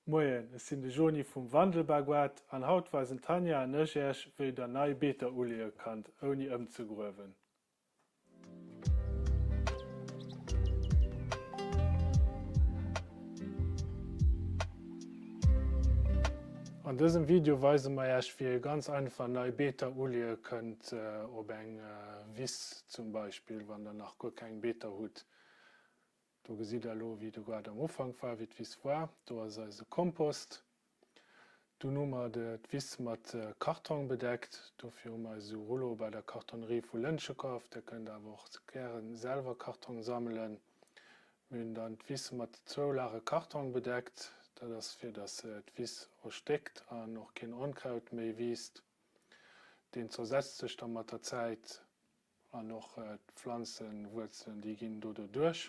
Moien, ech sinn de Joni vum Wandelbargoart an haut weisen d'Tanja an ech äech wéi der nei Beeter uleeë kannt ouni ëmzegruewen. An dësem Video weise mer äech wéi ee ganz einfach nei Beeter uleeë kënnt op eng Wiss zum Beispill wann der nach guer keng Beeter hutt. Do gesitt der elo wéi de Goart am Ufank war, wéi d'Wiss war. Do ass eise Kompost. Dunn hu mer d'Wiss mat Kartong bedeckt. Dofir hu mer eis esou Rouleaue bei der Kartonnerie vu Lëntge kaf. Der kënnt awer och gären selwer Kartong sammelen. Mir hunn dann d'Wiss mat zwou Lage Kartong bedeckt. Dat ass fir dass d'Wiss erstéckt an och keen Onkraut méi wiisst. Deen zersetzt sech da mat der Zäit. An och d'Pflanzenwuerzelen, déi ginn do doduerch.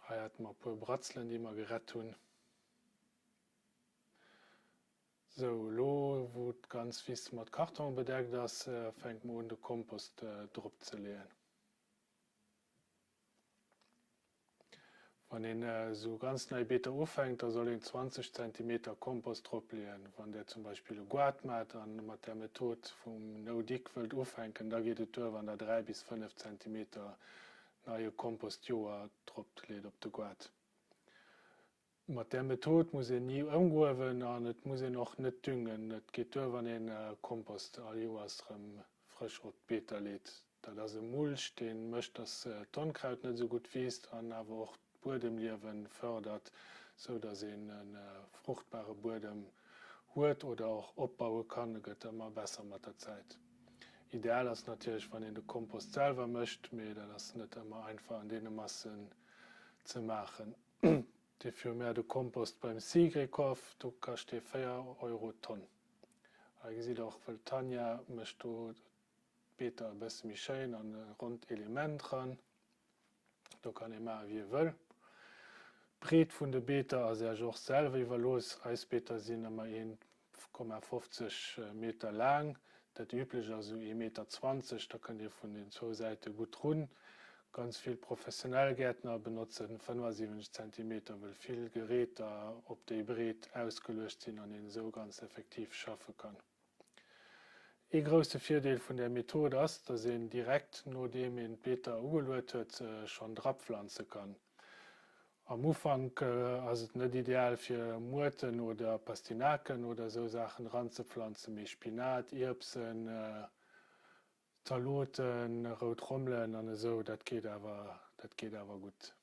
Hei hate mer e puer Bratzelen, déi mer gerett hunn. Sou, elo wou d'ganz Wiss mat Karton bedeckt ass, fänke mer un de Kompost drop ze leeën. Wann een esou ganz nei Beeter ufänkt, da soll een 20 Zentimeter Kompost drop leeën. Wann där zum Beispill e Goart maacht an mat där Method vum No Dig wëllt ufänken, da geet et duer wann der 3 bis 5 Zentimeter neie Kompost d'Joer drop leet op de Goart. Mat där Method muss een ni ëmgruewen an et muss een och net düngen. Et geet duer wann een Kompost all Joers rëm frësch op d'Beeter leet. Dat ass e Mulch deen mécht dass d'Onkraut net esou gutt wiisst an awer och d'Buedemliewen fërdert, sou dass een e fruchtbare Buedem huet oder och opbaue kann. E gëtt ëmmer besser mat der Zäit. Ideal ass natierlech wann een de Kompost selwer mécht, mee dat ass net ëmmer einfach an deene Massen ze maachen. Dofir hu mär de Kompost beim Sigre kaf, do kascht dee 4 Euro d'Tonn. Hei gesitt der och, wëll d'Tanja mécht do d'Beeter e bësse méi schéin an e ronnt Element ran. Do kann ee maache wéi ee wëll. D'Breet vun de Beeter ass Äech och selwer iwwerlooss. Eis Beeter sinn ëmmer 1,50 Meter laang, dat üblecht ass esou ee Meter 20, da kënnt Dir vun den zwou Säite gutt run. Ganz vill professionell Gäertner benotzen 75 Zentimeter, wëll vill Geräter op déi Breet ausgeluecht sinn an een esou ganz effektiv schaffe kann. Ee grousse Virdeel vun där Method ass, dass een direkt nodeem een d'Beeter ugeluet huet schonn drapflanze kann. Am Ufank ass et net ideal fir Muerten oder Pastinaken oder esou Saachen eranzepflanzen, mee Spinat, Ierbsen, Zaloten, rout Rommelen an esou, dat geet awer, dat geet awer gutt.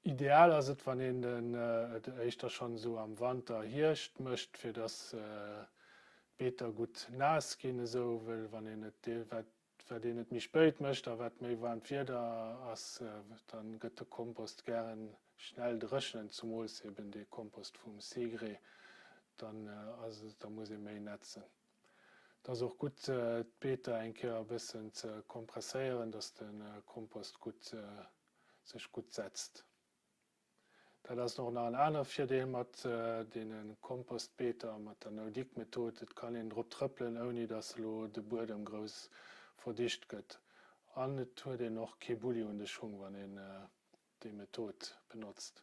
Ideal ass et wann een den et éischter schonn esou am Wanter, Hierscht mécht, fir dass d'Beeter gutt naass ginn esou, wëll wann een et wat Wat een et méi spéit mécht a wat méi waarmt Wieder ass, dann gëtt de Kompost gären schnell dréchen, zumools eben dee Kompost vum Segre, dann ass et, da muss ee méi netzen. Et ass och gutt d'Beeter eng Kéier e bëssen ze kompresséieren, dass de Kompost gutt sech gutt setzt. Dat ass och nach en anere Virdeel mat deene Kompostbeeter, mat der No-Dig-Method, Et kann een drop trëppelen, ouni dass elo de Buedem grouss verdicht gëtt. An et huet een och kee Bulli un de Schung, wann een déi Method benotzt.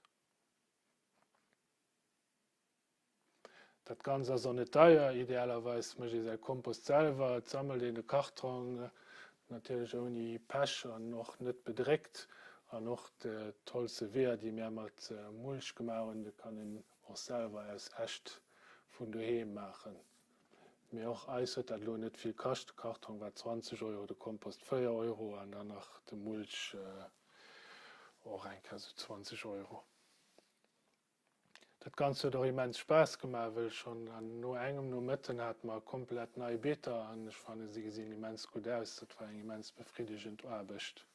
Dat Ganzt ass och net deier. Idealerweis mécht ee säi Kompost selwer, et sammelt een de Kartrong, natierlech ouni Pech an och net bedréckt. An och d'holze Weeër, déi mär mat Mulch gemaach hunn, déi kann een och selwer aus Äscht vun doheem maachen. Mee och eis huet dat elo net vill kascht, de Kartrong war 20 Euro, de Kompost 4 Euro an dann nach de Mulch och eng Kéier sou 20 Euro. Dat Ganzt huet och immens Spaass gemaach, wëll schonn no engem Nomëtten hate mer komplett nei Beeter an ech fannen si gesinn immens gutt aus. Dat war eng immens befriddegend Aarbecht.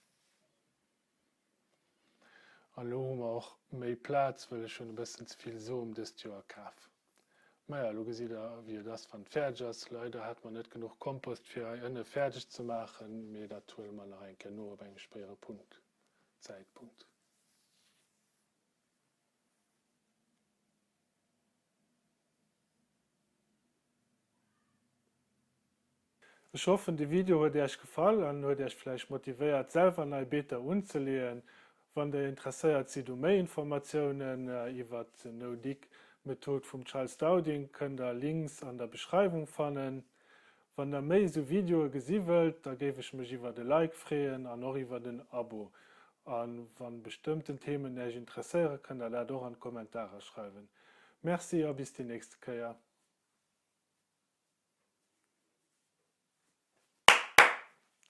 An elo hu mer och méi Plaz, wëll ech hunn e bëssen ze vill Som dëst Joer kaf. Maja, elo gesitt der wéi et ass wann et fäerdeg ass. Leider hate mer net genuch Kompost fir hei ënne fäerdeg ze maachen, mee dat huele mer nach eng Kéier no op engem spéiere Punkt, Zäitpunkt. Ech hoffen de Video huet Äech gefall an huet Äech vläicht motivéiert selwer nei Beeter unzeleeën. Wann der interesséiert sidd u méi Informatiounen iwwert No Dig Method vum Charles Dowding kënnt der Links an der Beschreiwung fannen. Wann der méi esou Videoe gesi wëllt, da géif ech mech iwwert e Like freeën an och iwwert en Abo. A wann bestëmmten Themen Äech interesséieren, kënnt der dat och an d'Kommentarer schreiwen. Merci a bis déi nächste Kéier.